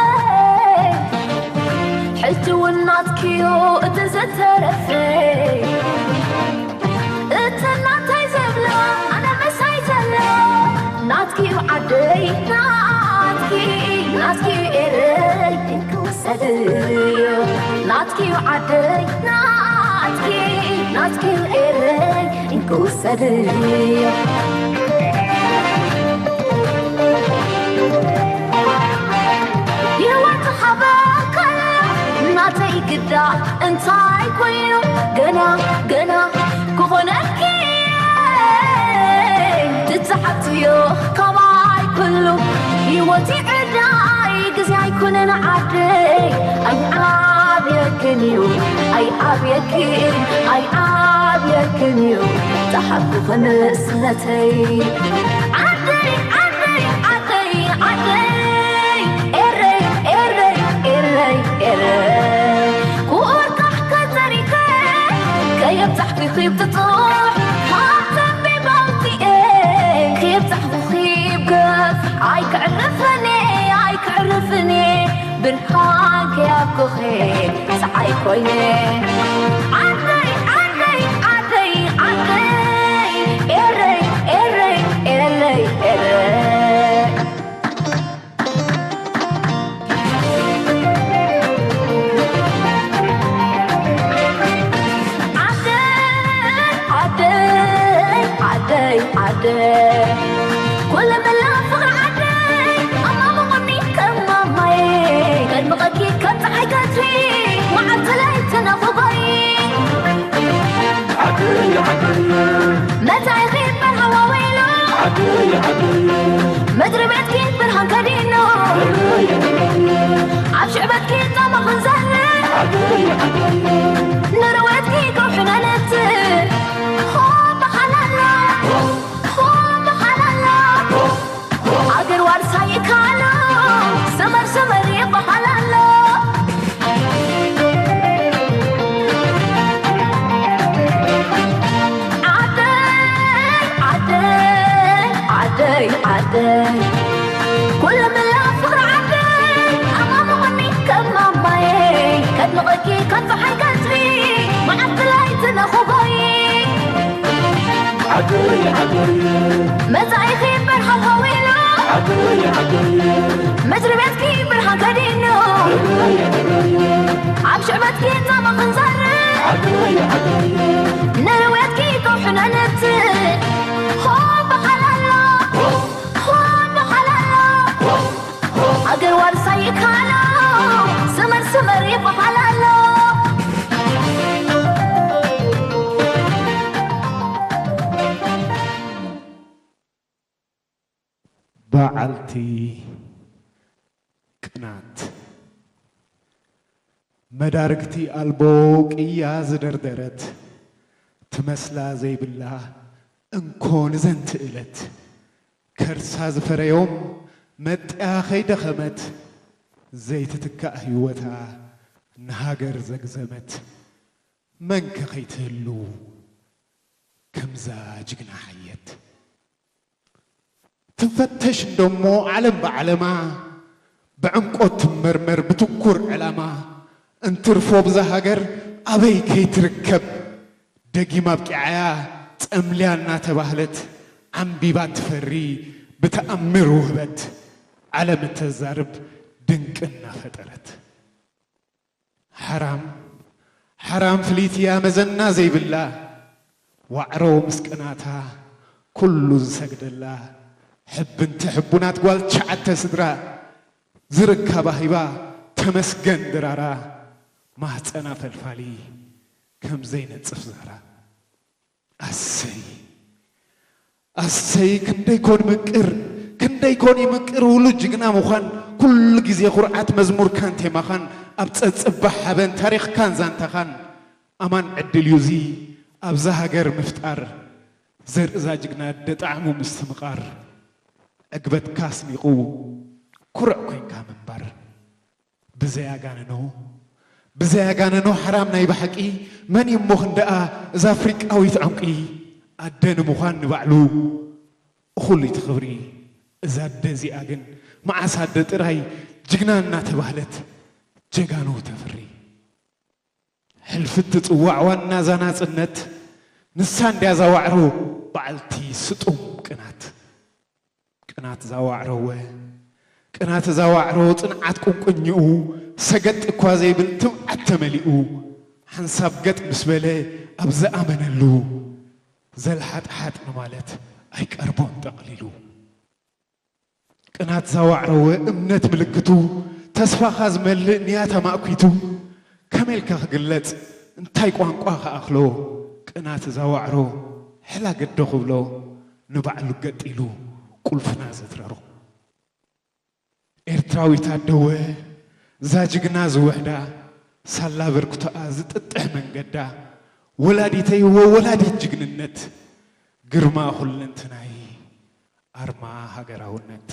ሕጂ እውን ናትኪዮ እቲ ዝተረፈ እተን ናተይ ዘብላ ኣነ ምሳይ ዘላ ናትኪ ዓደይ ናትኪ ናትኪ ኤረይ እንክውሰድዮ ናትኪ ዓደይ ናትኪ ናትኪ ኤረይ እንክውሰድዮ ይወት ኻባካ ናተይ ግዳ እንታይ ኮይኑ ገና ገና ክኾነልኪ ትትሓትዮ ካባይ ኩሉ ህይወት ይዕዳይ ግዜ ኣይኮነን ዓደይ ኣይዓብየክን እዩ ኣይዓብየክን ኣይዓብየክን እዩ ተሓብኩ ከነስነተይ ዓደይ ዓደይ ዓደይ ዓደይ ኤረይ ኤረይ ኤረይ ኤረይ ክኡር ካሕከ ዘሪከ ከየብዛሕኪ ኺብ ትጹሕ ካብ ዘንቢብ ኣውጺኤ ከየብዛሕኩ ኺብ ገፍ ኣይክዕርፍን እየ ኣይክዕርፍን እየ ብርሃን ከያብኩኺ ጸሓይ ኮይነ ዓደይ ዓደይ ዓደይ ዓደይ ኤረይ ኤረይ ኤረይ ኤረይ ዓደይ ዓደይ ዓደይ ዓደይ ኩሉ መላ ፍቕሪ ዓደይ ኣማሙቑኒ ከም ማማይ ከድምቐኪ ከም ፀሓይ ቀትሪ መዓልቲ ለይቲ ነኹባይ መታይኺ በርሃዋወይሉ ምድሪ ቤትኪ ብርሃን ከዲኑ ኣብ ሽዕበትኪ ጣማ ክንዘርእ ንርወ መጻኢኺ ብርሃን ሃዊሉ፣ ምድሪ ቤትኪ ብርሃን ከዲኑ፣ ኣብ ሽዕበትኪ ጻማ ክንዘርእ፣ ንርውየትኪ ከውሒ ነንብትዕ። ሆ በሓላሎ፣ ሆ በሓላሎ፣ ሃገር ዋርሳይ ይካሎ፣ ስመር ስመር ይበሃል ኣሎ። በዓልቲ ቅናት መዳርግቲ ኣልቦ ቅያ ዝደርደረት ትመስላ ዘይብላ እንኮ ንዘንቲ እለት ከርሳ ዝፈረዮም መጥያ ከይደኸመት ዘይትትካእ ህይወታ ንሃገር ዘግዘመት መንከ ከይትህሉ ከምዛ ጅግና ሓየት ትፈተሽ እንደሞ ዓለም ብዓለማ ብዕምቆት ትመርመር ብትኩር ዕላማ እንትርፎ ብዛ ሃገር ኣበይ ከይትርከብ ደጊም ኣብቂዓያ ጸምልያ እናተባህለት ዓምቢባ ትፈሪ ብተኣምር ውህበት ዓለም እተዛርብ ድንቅና ፈጠረት። ሓራም ሓራም ፍልይቲ እያ መዘና ዘይብላ ዋዕሮ ምስ ቅናታ ኩሉ ዝሰግደላ ሕብንቲ ሕቡናት ጓል ትሽዓተ ስድራ ዝርካባ ሂባ ተመስገን ድራራ ማህፀና ፈልፋሊ ከም ዘይነፅፍ ዛራ ኣሰይ ኣሰይ ክንደይ ኮን ምቅር ክንደይ ኮን ይምቅር ውሉድ ጅግና ምዃን ኩሉ ግዜ ኩርዓት መዝሙርካን ቴማኻን ኣብ ጸጽባሕ ሓበን ታሪኽካን ዛንታኻን ኣማን ዕድል እዩ እዚ ኣብዛ ሃገር ምፍጣር ዘርእዛ ጅግና ደጣዕሙ ምስትምቓር ዕግበትካ ኣስኒቑ ኩርዕ ኮንካ ምንባር ብዘያጋንኖ ብዘያጋንኖ ሓራም ናይ ብሓቂ መን እሞ ክንደኣ እዛ ኣፍሪቃዊት ዕንቂ ኣደ ንምዃን ንባዕሉ እኹል እቲ ክብሪ እዛ ኣደ እዚኣ ግን መዓስ ኣደ ጥራይ ጅግና እናተባህለት ጀጋኑ ተፍሪ ሕልፊ ትጽዋዕ ዋና እዛ ናጽነት ንሳ እንድያ እዛ ዋዕሮ በዓልቲ ስጡም ቅናት ቅናት ዛዋዕረወ ቅናት ዛዋዕሮ ጽንዓት ቁንቁኝኡ ሰገጥ እኳ ዘይብል ትብዓት ተመሊኡ ሓንሳብ ገጥ ምስ በለ ኣብ ዝኣመነሉ ዘልሓጥሓጥ ንማለት ኣይቀርቦን ጠቕሊሉ ቅናት ዛዋዕረወ እምነት ምልክቱ ተስፋኻ ዝመልእ ንያታ ማእኲቱ ከመይ ኢልካ ክግለጽ እንታይ ቋንቋ ክኣኽሎ ቅናት ዛዋዕሮ ሕላገዶ ክብሎ ንባዕሉ ገጢሉ ቁልፍና ዘትረሮ ኤርትራዊት ኣደወ እዛ ጅግና ዝውሕዳ ሳላ በርክቶኣ ዝጥጥሕ መንገዳ ወላዲተይዎ ወላዲት ጅግንነት ግርማ ኩለንትናይ ኣርማ ሃገራውነት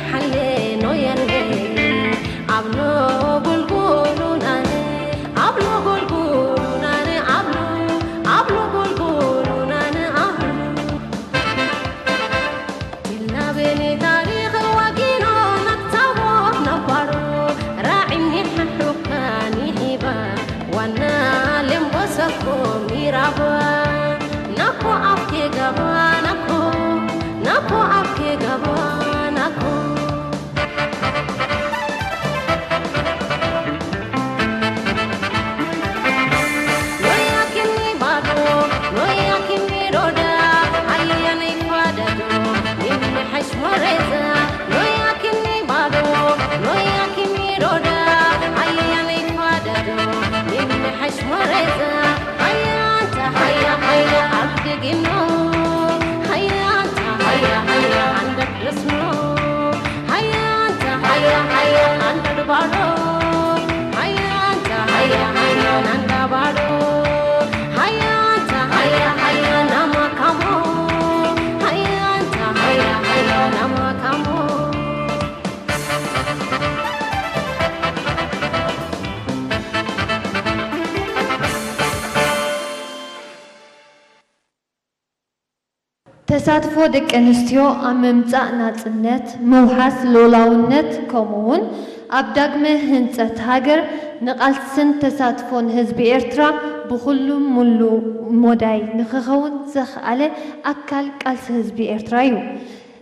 ሓሌ ኖየሌ ኣብሎ ጎልጎሉናን ኣብሎ ጎልጎሉናን ኣብሎ ኣብሎ ጎልጎሉናን ኣብሎ ኢልና ብኒ ታሪኽ ዋጊኖ መክታቦ ነባሮ ራዕኒ ሕሑካኒ ሂባ ዋና ሌምቦሰኮ ሚራባ ናኮ ኣፍኬ ገባ ናኮ ናኮ ኣፍኬ ገባ ናኮ ኖያኪኒ ባዶ ኖያኪኒ ዶዳ ኣየነይ ፋደዶ ይምሓሽ ሞሬዛ ኖያኪኒ ባዶ ኖያኪኒ ዶዳ ኣየነይ ፋደዶ ይምሓሽ ሞሬዛ ሃያ ኣንታ ሃያ ሃያ ኣብ ድጊኖ ሃያ ኣንታ ሃያ ሃያ ኣንደድስኖ ሃያ ኣንታ ሃያ ሃያ ኣንደድባዶ ሃያ ኣንታ ሃያ ሃያ ናንዳባዶ ሃያ ኣንታ ሃያ ሃያ ናማካሞ ሃያ ኣንታ ሃያ ሃያ ናማካሞ ተሳትፎ ደቂ ኣንስትዮ ኣብ ምምጻእ ናጽነት፣ ምውሓስ ልኡላውነት፣ ከምኡ'ውን ኣብ ዳግመ ህንጸት ሃገር ንቓልስን ተሳትፎን ህዝቢ ኤርትራ ብኹሉ ምሉእ ሞዳይ ንኽኸውን ዘኽኣለ ኣካል ቃልሲ ህዝቢ ኤርትራ እዩ።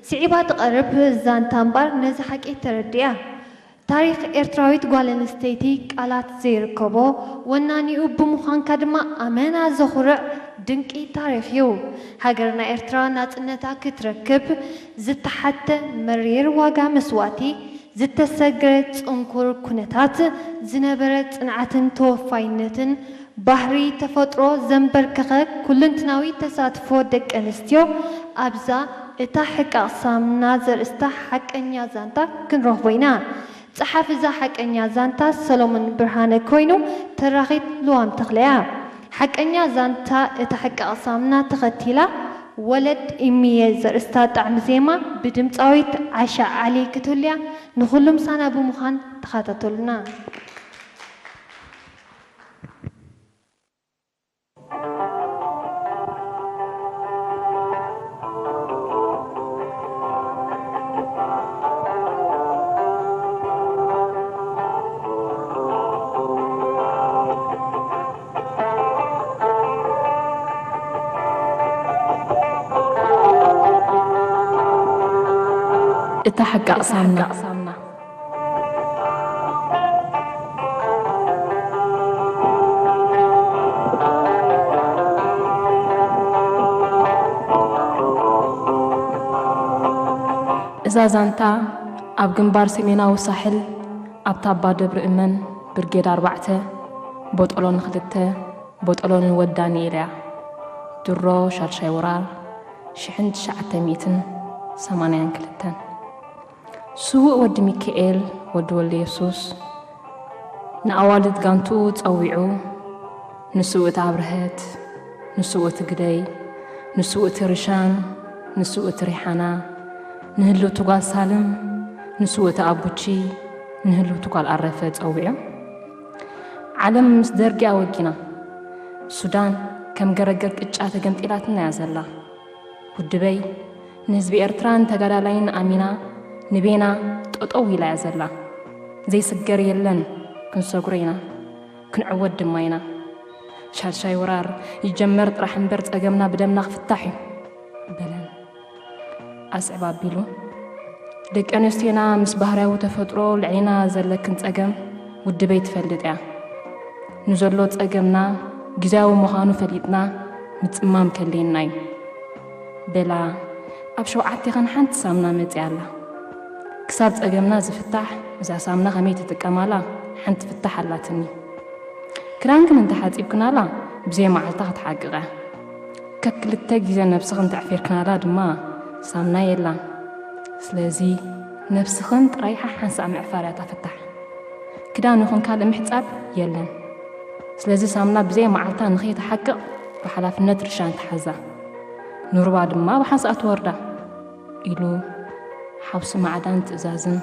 ስዒባ ትቐርብ ዛንታ እምበኣር ነዚ ሓቂ ተረዲኣ። ታሪኽ ኤርትራዊት ጓል ኣንስተይቲ ቃላት ዘይርከቦ፣ ወናኒኡ ብምዃንካ ድማ ኣመና ዘኹርዕ ድንቂ ታሪኽ እዩ። ሃገርና ኤርትራ ናጽነታ ክትረክብ ዝተሓተ መሪር ዋጋ መስዋእቲ፣ ዝተሰግረ ጽንኩር ኩነታት፣ ዝነበረ ጽንዓትን ተወፋይነትን፣ ባህሪ ተፈጥሮ ዘንበርከኸ ኩልንትናዊ ተሳትፎ ደቂ ኣንስትዮ ኣብዛ እታ ሕቃቕ ሳምና ዘርእስታ ሓቀኛ ዛንታ ክንረኽቦ ኢና። ጸሓፊ እዛ ሓቀኛ ዛንታ ሰሎሞን ብርሃነ ኮይኑ ተራኺት ልዋም ተኽለያ። ሓቀኛ ዛንታ እታ ሕቃቕ ሳምና ተኸቲላ ወለድ እምየ ዘርእስታ ጣዕሚ ዜማ ብድምጻዊት ዓሻ ዓሊ ክትህሉያ ንኹሉ ምሳና ብምዃን ተኸታተሉና። እታ ሓቂ ኣቕሳምና። እዛ ዛንታ ኣብ ግንባር ሰሜናዊ ሳሕል ኣብ ታባ ደብረ እመን ብርጌድ ኣርባዕተ ቦጦሎኒ ክልተ ቦጦሎኒ ወዲ ዳንኤል እያ። ድሮ ሻድሻይ ወራር ሽሕን ትሽዓተ ሚእትን ሰማንያን ክልተን። ስዉእ ወዲ ሚካኤል ወዲ ወልደየሱስ ንኣዋልድ ጋንትኡ ጸዊዑ፣ ንስውእቲ ኣብርሀት፣ ንስውእቲ ግደይ፣ ንስውእቲ ርሻን፣ ንስውእቲ ሪሓና፣ ንህልውቲ ጓል ሳልም፣ ንስውእቲ ኣቡቺ፣ ንህልውቲ ጓል ኣረፈ ጸዊዑ። ዓለም ምስ ደርጊ ኣወጊና፣ ሱዳን ከም ገረገር ቅጫ ተገምጢላትና እያ ዘላ። ውድበይ ንህዝቢ ኤርትራን ተጋዳላይን ኣሚና ንቤና ጠጠው ኢላ እያ ዘላ። ዘይስገር የለን፣ ክንሰግሮ ኢና፣ ክንዕወት ድማ ኢና። ሻድሻይ ወራር ይጀመር ጥራሕ እምበር ጸገምና ብደምና ክፍታሕ እዩ በለን። ኣስዕብ ኣቢሉ፣ ደቂ ኣንስትዮና ምስ ባህርያዊ ተፈጥሮ ልዕሊና ዘለክን ጸገም ውድበይ ትፈልጥ እያ። ንዘሎ ጸገምና ግዝያዊ ምዃኑ ፈሊጥና ምጽማም ከድልየና እዩ። በላ ኣብ ሸውዓቴኻን ሓንቲ ሳምና መጺኣ ኣላ። ክሳብ ጸገምና ዝፍታሕ እዛ ሳምና ከመይ ትጥቀማላ ሓንቲ ፍታሕ ኣላትኒ። ክዳን ግን እንተሓጺብክናላ ብዘይ መዓልታ ክትሓቅቕ እያ። ከክልተ ግዜ ነብስኽን ተዕፊርክናላ ድማ ሳምና የላን። ስለዚ ነብስኽን ጥራይ ሓሓንሳእ ምዕፋር እያ እታ ፍታሕ። ክዳን ይኹን ካልእ ምሕጻብ የለን። ስለዚ ሳምና ብዘይ መዓልታ ንኸይትሓቅቕ ብሓላፍነት ርሻን ትሓዛ። ንሩባ ድማ ብሓንሳእ ትወርዳ ኢሉ ሓውሲ ማዕዳን ትእዛዝን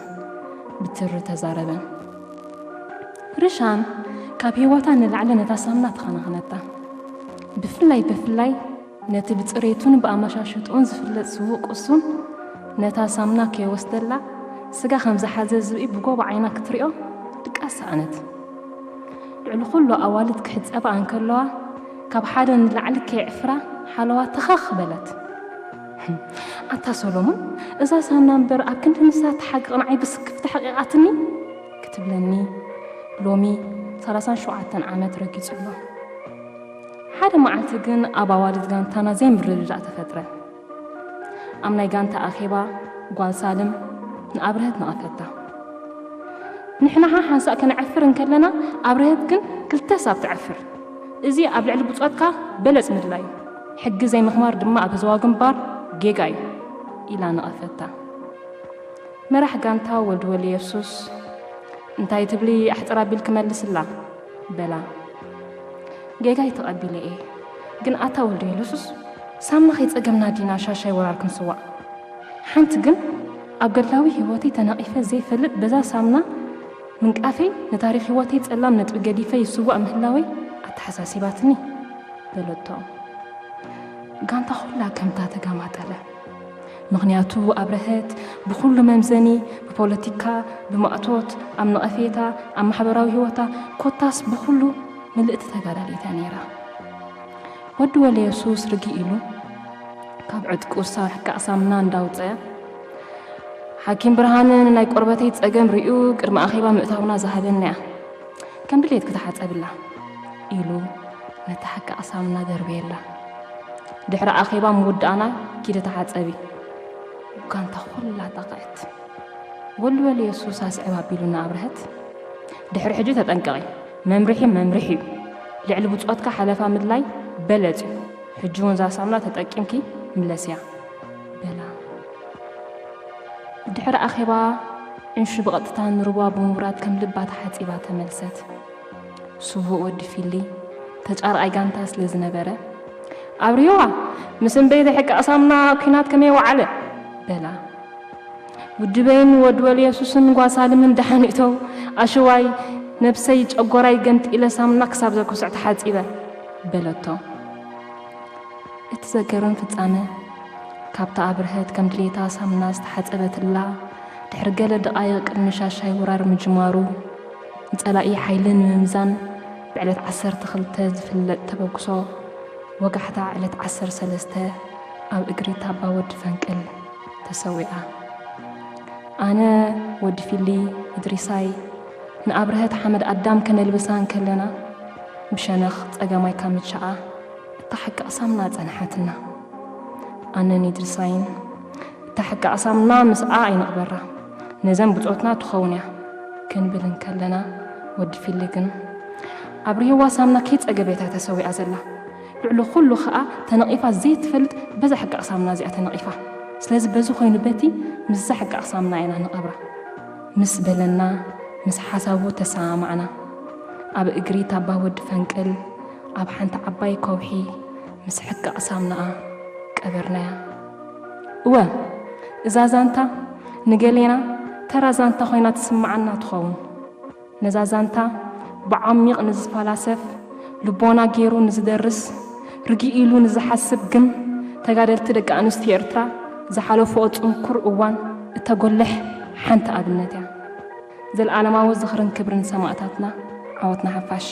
ብትሪ ተዛረበን። ርሻን ካብ ህይወታ ንላዕሊ ነታ ሳምና ተኸናኸነታ። ብፍላይ ብፍላይ ነቲ ብጽሬቱን ብኣመሻሽጥኡን ዝፍለጥ ስዉእ ቅሱን ነታ ሳምና ከይወስደላ፣ ስጋ ከም ዝሓዘ ዝብኢ ብጎቦ ዓይና ክትሪኦ ድቃስ ሰኣነት። ልዕሊ ኩሉ ኣዋልድ ክሕጸባ እንከለዋ፣ ካብ ሓደ ንላዕሊ ከየዕፍራ ሓለዋ ተኸኽ በለት። ኣታ ሰሎሞን፣ እዛ ሳምና እምበር ኣብ ክንዲ ንሳ ትሓቅቕ ንዓይ ብስክፍቲ ሓቂቓትኒ ክትብለኒ ሎሚ ሰላሳን ሸውዓተን ዓመት ረጊጹ ኣሎ። ሓደ መዓልቲ ግን ኣብ ኣዋልድ ጋንታና ዘይምርድዳእ ተፈጥረ። ኣብ ናይ ጋንታ ኣኼባ ጓል ሳልም ንኣብርሀት ነቐፈታ። ንሕና ሓንሳእ ከነዕፍር እንከለና ኣብርሀት ግን ክልተ ሳብ ተዕፍር። እዚ ኣብ ልዕሊ ብጾትካ በለጽ ምድላይ፣ ሕጊ ዘይምኽባር ድማ ኣብ ህዝባዊ ግንባር ጌጋ እዩ ኢላ ነቐፈታ። መራሕ ጋንታ ወልድ ወልየሱስ እንታይ ትብሊ ኣሕጽር ኣቢልኪ መልስላ በላ። ጌጋይ ተቐቢለ እየ፣ ግን ኣታ ወልድ ወልየሱስ ሳምና ከይጸገምና ዲና ሻሻይ ወራር ክንስዋእ? ሓንቲ ግን ኣብ ገድላዊ ህይወተይ ተነቒፈ ዘይፈልጥ በዛ ሳምና ምንቃፈይ ንታሪኽ ህይወተይ ጸላም ነጥቢ ገዲፈ ይስዋእ ምህላወይ ኣተሓሳሲባትኒ በለቶ። ጋንታ ኩላ ከምታ ተጋማጠለ። ምኽንያቱ ኣብረሀት ብኹሉ መምዘኒ፣ ብፖለቲካ፣ ብማእቶት፣ ኣብ ነቐፌታ፣ ኣብ ማሕበራዊ ህይወታ፣ ኮታስ ብኹሉ ምልእቲ ተጋዳሊት እያ ነይራ። ወዲ ወልየሱስ ርግእ ኢሉ ካብ ዕጥቁ ሳብ ሕቃቕ ሳምና እንዳውፀ፣ ሓኪም ብርሃነ ንናይ ቆርበተይ ፀገም ሪኡ ቅድሚ ኣኼባ ምእታውና ዝሃበና እያ። ከም ድሌትኪ ተሓፀብላ ኢሉ ነታ ሕቃቕ ሳምና ደርበየላ። ድሕሪ ኣኼባ ምውዳእና ኪዲ ተሓፀቢ። ጋንታ ኩላ ጠቕዐት። ወልድ ወልየሱስ ኣስዕብ ኣቢሉ ንኣብርሀት፣ ድሕሪ ሕጂ ተጠንቀቒ፣ መምርሒ መምርሒ እዩ። ልዕሊ ብጾትካ ሓለፋ ምድላይ በለጽ እዩ። ሕጂ እውን እዛ ሳምና ተጠቂምኪ ምለስያ በላ። ድሕሪ ኣኼባ ዕንሹ ብቐጥታ ንሩባ ብምውራድ ከም ልባ ተሓጺባ ተመልሰት። ስዉእ ወዲ ፊሊ ተጫርኣይ ጋንታ ስለ ዝነበረ፣ ኣብርህዋ፣ ምስ እምበይ ደሕቂ ኣሳምና ኣብ ኲናት ከመይ ወዓለ በላ። ውድበይን ወዲ ወልየሱስን ጓሳልምን ደሓን እተው፣ ኣሽዋይ ነብሰይ ጨጎራይ ገምጢለ ሳምና ክሳብ ዘኩስዕ ተሓጺበ በለቶ። እቲ ዘገርም ፍጻመ፣ ካብታ ኣብርሀት ከም ድሌታ ሳምና ዝተሓጸበትላ፣ ድሕሪ ገለ ደቓይቕ ቅድሚ ሻሻይ ወራር ምጅማሩ፣ ንጸላኢ ሓይሊ ንምምዛን ብዕለት ዓሰርተ ክልተ ዝፍለጥ ተበግሶ፣ ወጋሕታ ዕለት ዓሰርተ ሰለስተ ኣብ እግሪ ታባ ወዲ ፈንቅል ተሰዊኣ። ኣነ፣ ወዲ ፊሊ፣ እድሪሳይ፣ ንኣብርሀት ሓመድ ኣዳም ከነልብሳ እንከለና፣ ብሸነኽ ጸጋማይ ካምቻኣ እታ ሓቂ ኣሳምና ጸንሓትና። ኣነን እድሪሳይን እታ ሓቂ ኣሳምና ምስኣ ኣይንቕበራ፣ ነዘን ብጾትና ትኸውን እያ ክንብል እንከለና፣ ወዲ ፊሊ ግን ኣብርህዋ ሳምና ከይጸገበት እያ ተሰዊኣ ዘላ። ልዕሊ ኩሉ ኸኣ ተነቒፋ ዘይትፈልጥ በዛ ሓቂ ኣሳምና እዚኣ ተነቒፋ። ስለዚ በዚ ኮይኑ በቲ ምስዛ ሓቂ ኣሳምና ኢና ንቐብራ ምስ በለና፣ ምስ ሓሳቡ ተሰማማዕና። ኣብ እግሪ ታባ ወዲ ፈንቅል ኣብ ሓንቲ ዓባይ ከውሒ ምስ ሕቂ ኣሳምናኣ ቀበርናያ። እወ፣ እዛ ዛንታ ንገሌና ተራ ዛንታ ኮይና ትስምዓና ትኸውን። ነዛ ዛንታ ብዓሚቕ ንዝፈላሰፍ፣ ልቦና ገይሩ ንዝደርስ፣ ርግእ ኢሉ ንዝሓስብ ግን ተጋደልቲ ደቂ ኣንስትዮ ኤርትራ ዝሓለፍኦ ጽንኩር እዋን እተጎልሕ ሓንቲ ኣብነት እያ። ዘልኣለማዊ ዝኽርን ክብርን ሰማእታትና። ዓወት ንሓፋሽ።